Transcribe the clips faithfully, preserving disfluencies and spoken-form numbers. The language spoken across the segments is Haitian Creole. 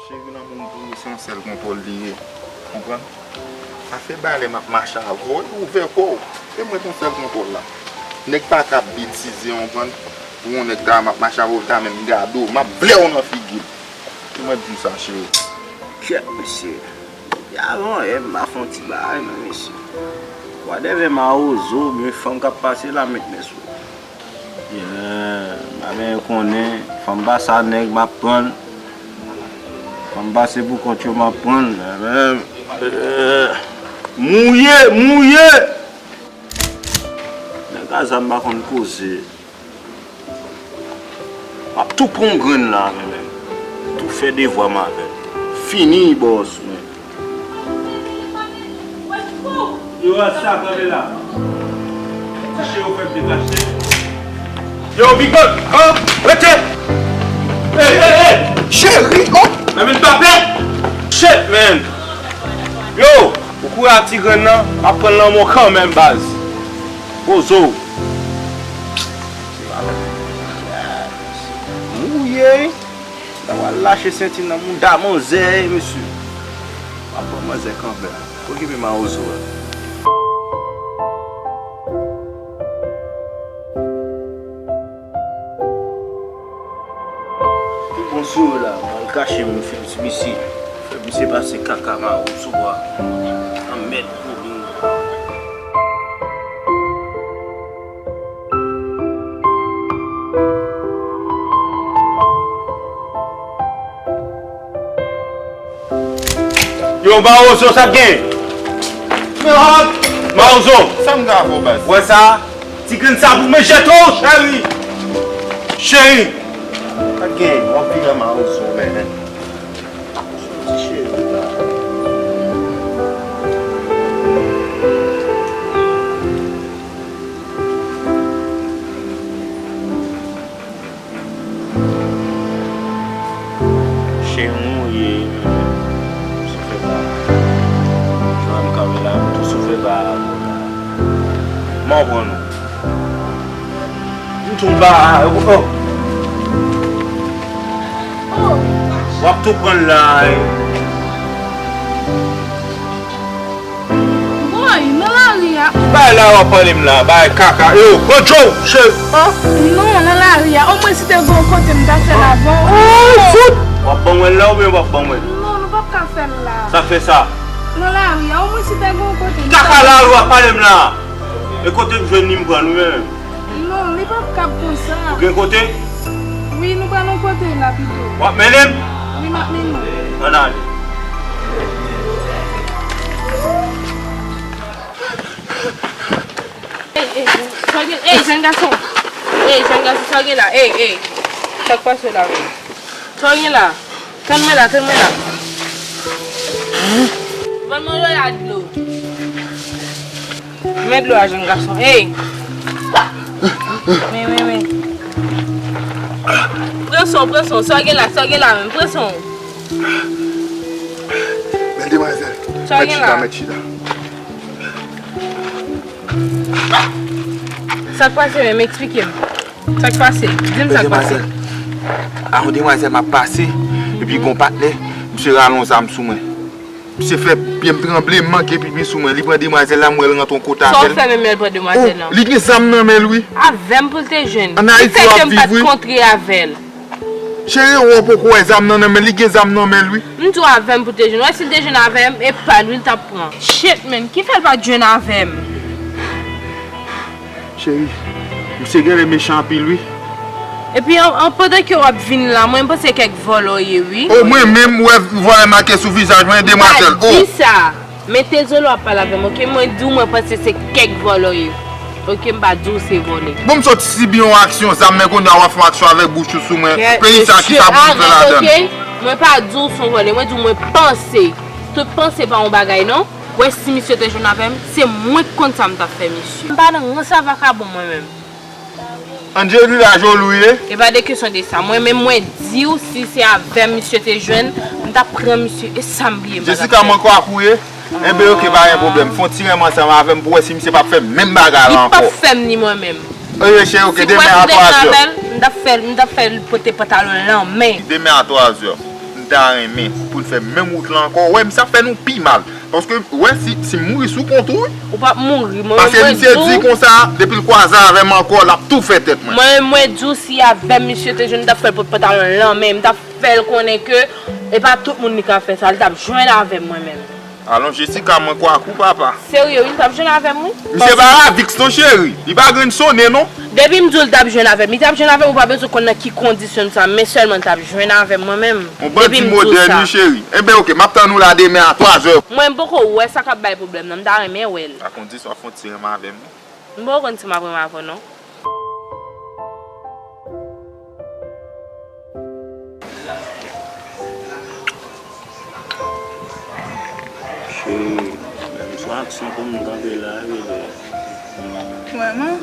Cheri, lanmou m pou ou se yon sèl kontwòl li ye. Konprann? Afè bagay lè m ap mache avè w, ouvè kò w. E mwen se yon sèl kontwòl la. Nèg pa ka betize, konprann? Pou yon nèg ta m ap mache avè w, ta menm gade w, m ap vlè w nan figi l. Kòman di w sa, cheri? Kèt, mesye. Depi avan yè, m pa fè yon ti bagay, non, mesye. Whatever, mawozo, oubyen fanm k ap pase la, met men sou ou. Yeah, m pa menm konnen, fanm pa sa, nèg, m ap pran l. Fanm pase pou kont yo, m ap pran l. Mouye, mouye! Nèg a zam pa konn koze. M ap tou pran yon grenn la avè m menm. Tou fè devwa m avè l. Fini bòs mwen. Yo, rasta, kanpe la. Ti cheri, ou fè m dekache. Yo, Big Bang, oh, rete! Hey, hey, hey! Cheri, oh! Nan men pa pè! Shit, man! Yo! Ou kouri ak ti grenn nan, m ap pran lanmò kanmenm, baz. Bozo. Mouye. Sa pral lache senti nan mouda manzè, mesye. M ap pran manzè kanmenm. Okipe mawozo a. Tout bon sou yo la, m al kache m fè m ti misye. Fè misye pase kaka mawozo a. Anmèd pou li. Yo, mawozo, sa k gen? Men hòt! Mawozo! Sa m gen avè w, baz? Wè sa? Ti grenn sa pou men jete w, cheri! Cheri! Sa k gen? W ap vire mawozo, men. Ti cheri la. Cheri, ou ye, m soufè pa. Jwenn m kanpe la, m tou soufè pa. Mwen pran nou. M tou ba, oh. W ap tou pran l la, eh. Boy, nan lari a. Bay la w ap pale m la, bay kaka. Yo, pran Joe, che. Oh, non, nan lari a. Omwen si te gon kote m ta fè l avan. Oh, fout! W ap ban mwen l la oubyen w p ap ban mwen l? Non, nou p ap ka fè l la. Sa k fè sa? Nan lari a, omwen si te gon kote m ta. Kaka lari w ap pale m la. E kote m jwenn li m pran l wi menm. Non, li p ap kab konsa. Ou gen kote? Wi, nou pral yon kote la pito. W ap mennen m? Wi, m ap mennen w. Ann ale. Ey, ey, sa gen, ey, jèn gason. Ey, jèn gason, sa gen la? Ey, ey. Sa k pase la menm? Sa w gen la? Tann mwen la, tann mwen la. Ban mwen yon la dlo. Men dlo a, jèn gason. Ey! Men, men, men. Pran san w, pran san w. Sa w gen la, sa w gen la menm. Pran san w. Bèl demwazèl. Sa w gen la? Mèt chita, mèt chita. Sa k pase menm? Eksplike m. Sa k pase? Di m sa k pase. Demwazèl. A yon demwazèl m ap pase, epi gon patnè, misye rale yon zam sou mwen. Misye fè pye m tranble, m manke pipi sou mwen. Li pran demwazèl la, m wè l rantre yon kote avè l. Sa w fè menm lè l pran demwazèl lan? Oh, li gen zam nan men l, wi. Avè m pou l te jwenn. An Ayiti w ap viv, wi. Ki fè ke m pa t kontre avè l? Cheri, w poko wè zam nan nan men l, li gen zam nan men l, wi. M di w avè m pou l te jwenn. Wè si l te jwenn avè m, e pa l, wi, l t ap pran. Shit, man, ki fè l pa t jwenn avè m? Cheri, misye genlè mechan anpil, wi. Epi, an, an, pandan ke w ap vin la, mwen, m panse kèk vòlò w ye, wi. O, mwen menm, w wè vòlò make sou vizaj mwen, demwazèl. O. Pa di sa. Mete zolo ap pale avè m, oke? Mwen di w, mwen panse se kèk vòlò w ye. Oke, m pa di w se vòlè. Bon, m sot sibi yon aksyon zam, men kounye a w ap fè yon aksyon avèk bouch ou sou mwen. Peyi sa, kisa pou m fè ladan l? Oke? Mwen pa di w se yon vòlè, mwen di w mwen panse. Tout panse pa yon bagay, non. Wè, si misye te jwenn avè m, se mwen k konn sa m t ap fè misye. M pa nan rans a vakabon mwen menm. Angelina Jolie ou ye? E pa de kesyon de sa. Mwen menm, mwen di w, si se avè m misye te jwenn, m t ap pran misye, e sa m bliye m pa t ap fè. Jessica, mwen kwè ak ou ye? Enben, oke, pa gen pwoblèm. Fè yon ti renmen ansanm avè m pou wè si misye p ap fè menm bagay la ankò. Li p ap fè m ni mwen menm. Oke, cheri, oke, demen a twa zè. Si w wè si w te fè avè l, m t ap fè l, m t ap fè l pote pantalon l nan men. Demen a twa zè. Ta renmen pou n fè menm wout la ankò. Wè, misye ap fè nou pi mal. Paske, wè, si, si m mouri sou kont ou, wi. Ou p ap mouri, mwen menm, mwen di w. Paske misye di konsa, depi l kwaze avè m ankò, l ap tou fè tèt mwen. Mwen menm, mwen di w, si avè m misye te jwenn, m t ap fè l pot pantalon l nan men, m t ap fè l konnen ke e pa tout moun li ka fè sa, li t ap jwenn avè m, mwen menm. Alon Jesika, mwen kwè ak ou, papa. Serye, wi, li t ap jwenn avè m, wi. Misye pa Ravix non, cheri. Li pa grenn sonnen, non. Depi m di w li t ap jwenn avè m, li t ap jwenn avè m, ou pa bezwen konn nan ki kondisyon m sa, men sèlman li t ap jwenn avè m, mwen menm. Yon bandi modèn, wi, cheri. Enben, oke, m ap tann ou la demen a twa zè. Mwen, m poko wè sa k ap bay pwoblèm nan, m ta renmen wè l. A kondisyon w ap fè yon ti renmen avè m, wi. M poko konn si m ap renmen avè w, non. Cheri, menm sou aksyon pou m kanpe la, bebe. Vrèman?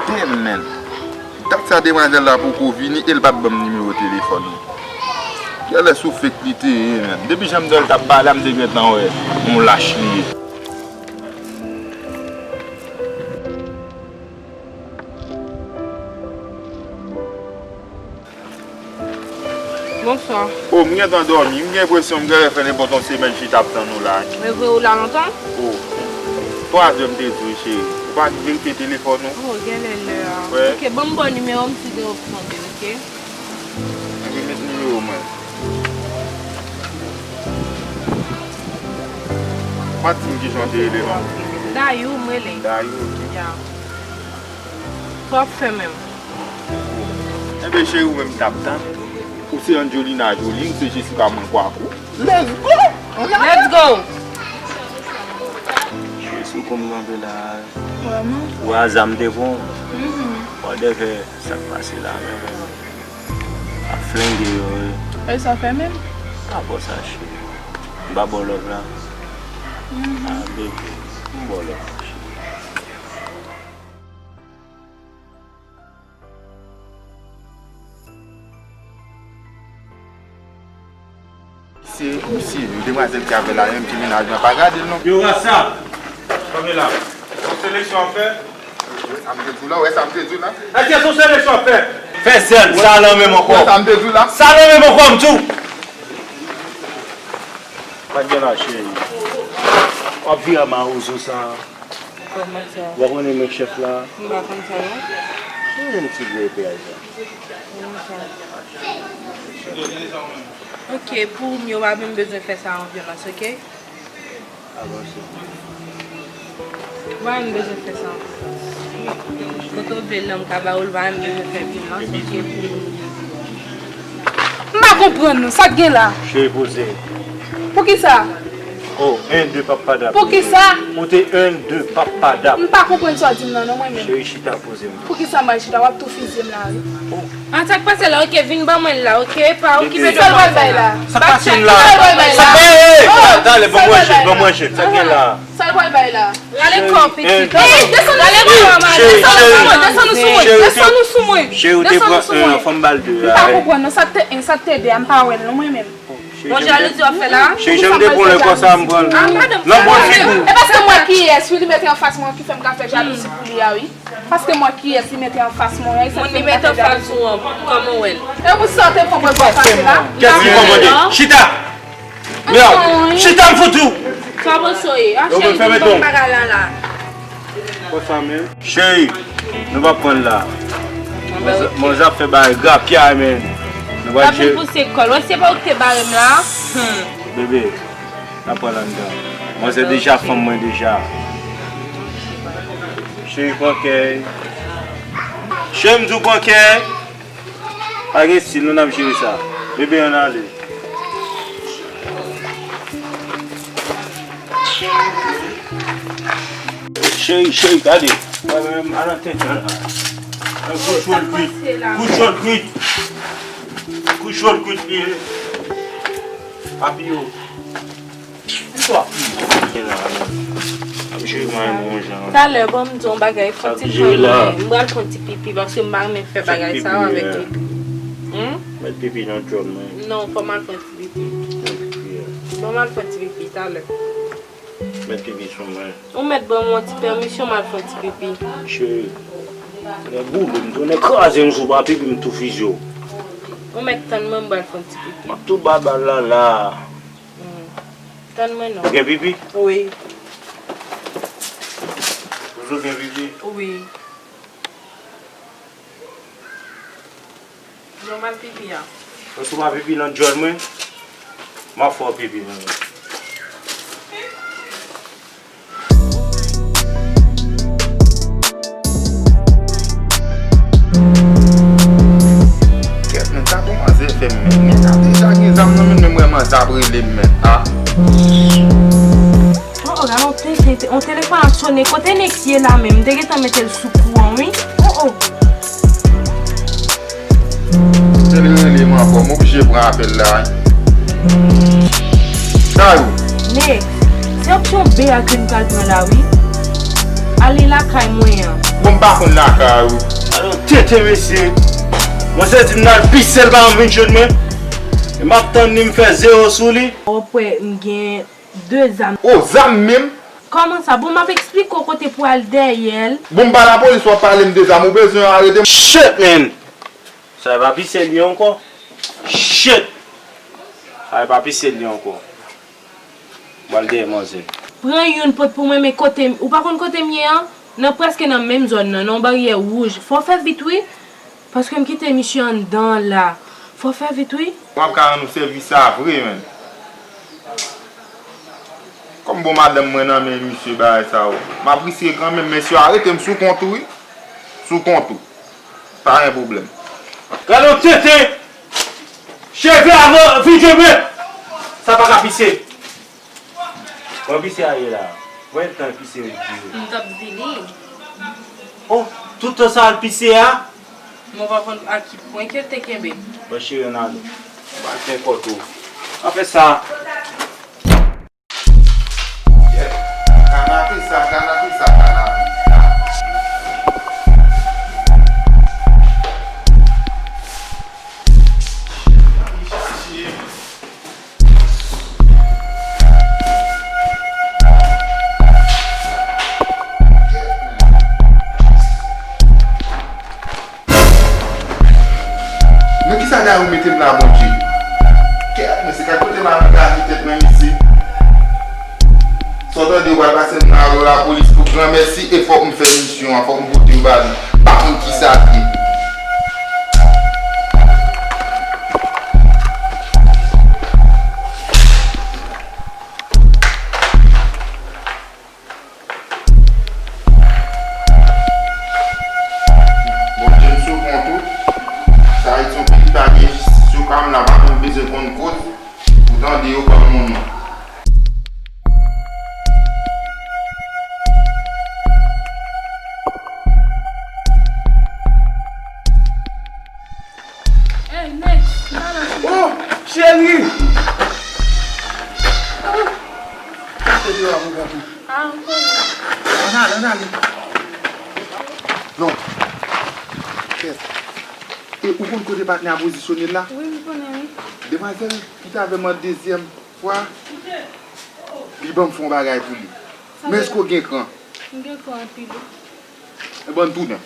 Damn, man. Dat sa demwazèl la poko vini e l pa t ban m nimewo telefòn li. Genlè sou fake li te ye, man. Depi jan m di w l t ap pale a, m te gentan wè yon lach li ye. Bonswa. O, m gentan dòmi. M gen enpresyon m genlè fè nenpòt yon semèn chita ap tann ou la. Men vre ou la lontan? O, twa zè m te di w, cheri. Ou pa rive rete telefòn ou? O, genlè lè a. Wè. Oke, ban m ba w nimewo m si gen opsyon de, oke? Mwen met nimewo mwen. Ou pa t di m kijan w te rele non? Dayou, m rele. Dayou, oke. Ya. Sa w ap fè menm? Enben, cheri, ou menm k ap tann. Ou se Angelina Jolie, m se Jessica, mwen kwè ak ou. Let's go! Let's go! Cheri, sou kou m kanpe la. Vrèman? Ou aza m te pran w. Mhm. Whatever, sa k pase la menm. Ap flenge yo, wi. E sa w fè menm? Pa ba w sa, cheri. M pa ba w love la. Mhm. Ah, baby, m ba w love la, cheri. Se misye, yo demwazèl ki avè l la, menm ti mennaj mwen pa gade l non. Yo, Rasta, kanpe la. Yon seleksyon ap fè. Wè sa m te di w la, wè sa m te di w la. Èske se yon seleksyon ap fè? Fè zèl, sa lan menm ankò. Wè sa m te di w la. Sa lan menm ankò, m di w. Pa t gen la, cheri. W ap vire a mawozo sa. Kòman sa? Ou pa konnen men chèf la? M pa konn sa, non. Ou menm ti gwo epè a sa. Kòman sa? Ok, pou m, yo pa menm bezwen fè sa an vyolans, ok? Avanse. Ou pa menm bezwen fè sa an vyolans. Kote w vle l lan, m ka ba ou l, ou pa menm bezwen fè vyolans, ok, pou m. M pa konprann non, sa k gen la? Cheri poze. Poukisa? Oh, un, deux, pap padap. Poukisa? Ou te un, deux, pap padap. M pa konprann sa w di m nan non, mwen menm. Cheri, chita poze m. Poukisa m al chita? W ap tou fizye m la, wi. Oh. Ah, sa k pase la? Ok, vin ban mwen l la, ok? Pa okipe de mwen. Sa l pral bay la? Sa k pase m la? Sa l pral bay la? Sa k pase? Oh, talè, ban mwen chèf, ban mwen chèf. Sa k gen la? Sa l pral bay la? Rale kò w, pitit. Ey, desann ou sou mwen, desann ou sou mwen, desann ou sou mwen, desann ou sou mwen. Cheri, ou te pran un an, fò m ba l de. M pa konprann non, sa te un, sa te de a, m pa wè l non, mwen menm. Bon, jalouzi w ap fè la? Cheri, jan m te pran lè konsa, m pran l. Nan bon figi w. E paske m wè kiyès, wi, li mete anfas mwen, ki fè m ka fè jalouzi pou li a, wi. Paske m wè kiyès li mete anfas mwen an, e sa k fè m ka fè jalouzi. Moun li mete anfas ou an, kòman w wè l? E pou sa w te pran pou l pase la? Kiyès ki kòmande? Chita! Mèd! Chita m fout ou! Sa bon soye. A cheri, vin ban m bagay la la. Konsa menm. Cheri, nou p ap pran l la. Manzè ap fè bagay grapyay, men. Nou pral vin pouse kò l. Wè, se pa ou ki te bare m la. Hmm. Bebe, n ap pran l anndan. Manzè deja fanm mwen deja. Cheri, pran kè. Cheri, m di w pran kè. Pa gen stil, nou n ap jere sa. Bebe, ann ale. Cheri, cheri, gade. Mwen menm, al nan tenten la. Good shot, good. Good shot, good. Good shot, good, piye. Papi yo. Poukisa w ap jere mwen bon jan? Talè, ban m di w yon bagay, fè yon ti tan mwen. M pral fè yon ti pipi, paske m pa renmen fè bagay sa yo avèk pipi. Mèt pipi nan djòl mwen. Non, fò m al fè yon ti pipi. Ban m al fè yon ti pipi, talè. Mèt pipi sou mwen. Ou mèt ban m yon ti pèmisyon, m al fè yon ti pipi. Cheri. Lè boule m, tounen kraze m sou pa pipi m tou fizye w. Ou mèt tann mwen, m pral fè yon ti pipi. M ap tou ba bal la la. Hmm. Tann mwen non. Ou gen pipi? Wi. Ou sou gen pipi? Wi. Jan w pral pipi a? Ou sou pa pipi nan djòl mwen? M ap fè w pipi nan men. Kèt, men sa gon manzè fè m, men. Nèg la deja gen zam nan men l, men m wè manzè ap rele m, men. A. Oh, oh, gade yon te-, te-, te-, yon telefòn ap sonnen. Kote Nex ye la menm? M te gentan mete l sou kou an, wi. Oh, oh. Se li rele m ankò, m oblije pran apèl la, wi. Sa yo? Nex, se opsyon B a ke m pral pran la, wi. Ale lakay mwen an. Bon, m pa konn lakay ou. Alo, tenten, mesye. Manzè di m n al pise l, pa vin jwenn mwen. E m ap tann li, m fè zewo sou li. W ap wè m gen de zam. O, zam menm? Kòman sa? Bon, m ap eksplike w kote pou al dèyè l. Bon, m pa lapolis, w ap pale m de zam, ou bezwen arete m? Shit, man! Sa e pa pise l ye ankò? Shit! Sa e pa pise l ye ankò? M pral dèyè manzè. Pran youn pot pou mwen, men kote m, ou pa konn kote m ye an? Nan, prèske nan menm zòn nan, nan yon baryè wouj. Fò w fè vit, wi. Paske m kite misye anndan la. Fò w fè vit, wi. M ap ka rann ou sèvis sa vre, menn. Kòm bon madanm mwen nan men misye bagay sa yo. M ap riske kanmenm, mesye, arete m sou kont ou, wi. Sou kont ou. Pa gen pwoblèm. Gade yon tenten! Cheve avan, vide men! Sa pa ka pise. Bon, pise a ye la. Konbyen tan pise yo dire? M t ap vini. Oh, tout tan sa al pise a? Mwen pa konn a ki pwen ke l te kenbe. Bon, cheri, ann ale. Ou pa fè kò tou. Ann fè sa. Kanape sa, kanape sa, kanape sa. Men kisa Dayou mete m la, Bondye? Kèt, men se ka kote m al angaje tèt mwen isit. Sa w tande, w pral pase m nan alo lapolis pou granmèsi e fòk m fè misyon an, fòk m pote yo ba li. M pa konn kisa l ye. Bondye m sou kont ou. Sa Ayiti yon peyi pa gen jistis, yo pa m la, pa menm bezwen konn koz. Ou tande, yo ban m yon non. Ey, Nex, m pa nan sou. Oh, cheri! Ah. Cheri, wa mwen gade. Ah, m konnen. Ann ale, ann ale. Non. Kèt. E ou konn kote patnè a pozisyone la? Wi, m konnen, wi. Demwazèl ki t avè m an dezyèm fwa, li ban m fè yon bagay pou li. Men èske w gen kran? M gen kran anpil, wi. Ebyen, ann tounen.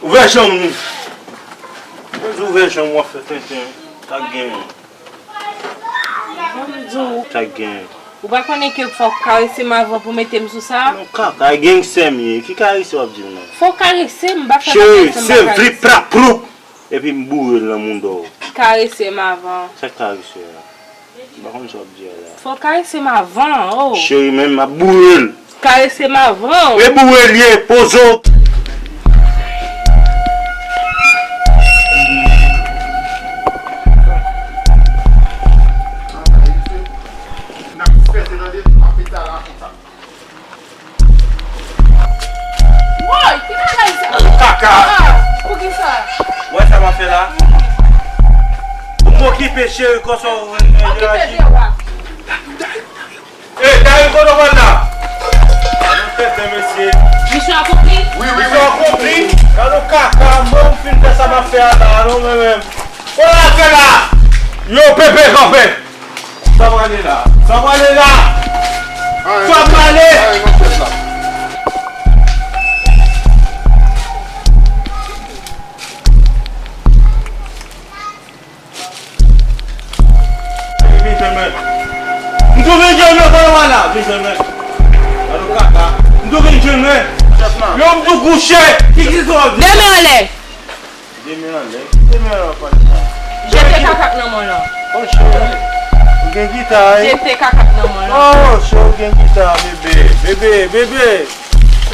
Ouvè janm ou. Mwen di ouvè janm ou, w ap fè tenten. Sa k genyen? Ban m di w. Sa k genyen? Ou pa konnen ke fò w karese m avan pou mete m sou sa? Non, kaka, e genyen sè m ye. Ki karese w ap di m nan? Fò w karese m, m pa fè bagay san m pa karese. Cheri, se vlip plap ploup. Epi m boure l nan mouda w. Karese m avan. Sa k karese a? M pa konn sa w ap di a la. Fò w karese m avan, oh. Cheri, men m ap boure l. Karese m avan. E boure l ye, poze w. N ap dispèse nan de, n ap pete a la konsa. Woy, ki bagay sa? Kaka! Ah, poukisa? Ou wè sa m ap fè la? Ou m okipe cheri konsa ou reyaji. Okipe de w a. Ey, Dayou, kote w pral la? Ann fè fè, mesye. Misyon akonpli? Wi, wi, wi. Misyon akonpli. Gade yon kaka, mwen m fin fè sa m ap fè a la, non, mwen menm. Kote w ap fè la? Yo, pepe, kanpe. Sa w pral la? Sa w prale la? Sa w prale? Benjamin. M tou Benjamin, kòman w la, Benjamin? Gade kaka. M tou Benjamin. Yo, m tou kouche. Ki ki sa w di? Demen anlè. Demen anlè. Demen anlè, pa di sa. Jete kaka k nan men w lan. Oh, cheri. Ou gen gita, wi. Jete kaka k nan men w lan. Oh, cheri, ou gen gita, bebe. Bebe, bebe.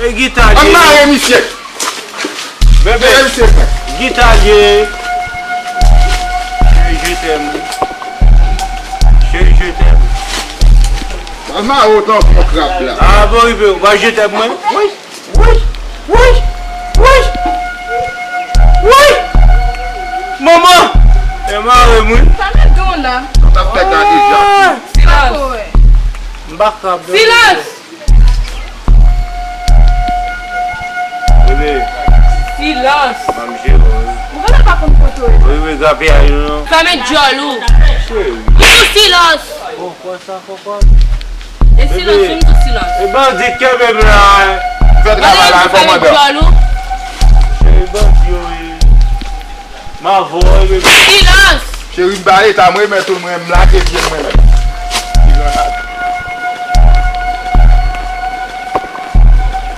E gita l ye. Ann mare misye. Bebe. Mare misye, frè. Gita l ye. Cheri, je t'aime. Cheri, je t'aime. Ann mare w tankou yon krab la. Ah, bon, rive, ou pa je t'aime, mwen? Wi. Woy! Woy! Woy! Woy! Manman! E mare m wi. Sa nan don la. Sa t ap fè gade jan. Silans. M pa krab non. Silans. Bebe. Silans. Manje wi. Ou genlè pa konn kote w ye. Wi, wi, gape a yo non. Fèmen dyòl ou. Cheri. Silans. Bon, kwa sa, kwa, kwa? E silans, wi, m di silans. E bandi k kenbe m la, wi. Fè travay la, enfòmandan. Cheri, bandi yo, wi. M avè w, wi, bebe. Silans! Cheri, m ba leta, m remèt ou, mwen, m lage pye m, mwen menm. Silans.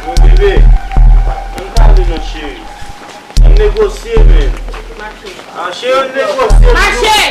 Bon, bebe, ann pale non, cheri. Ann negosye, men. Mache. Ah, cheri, ann negosye. Mache.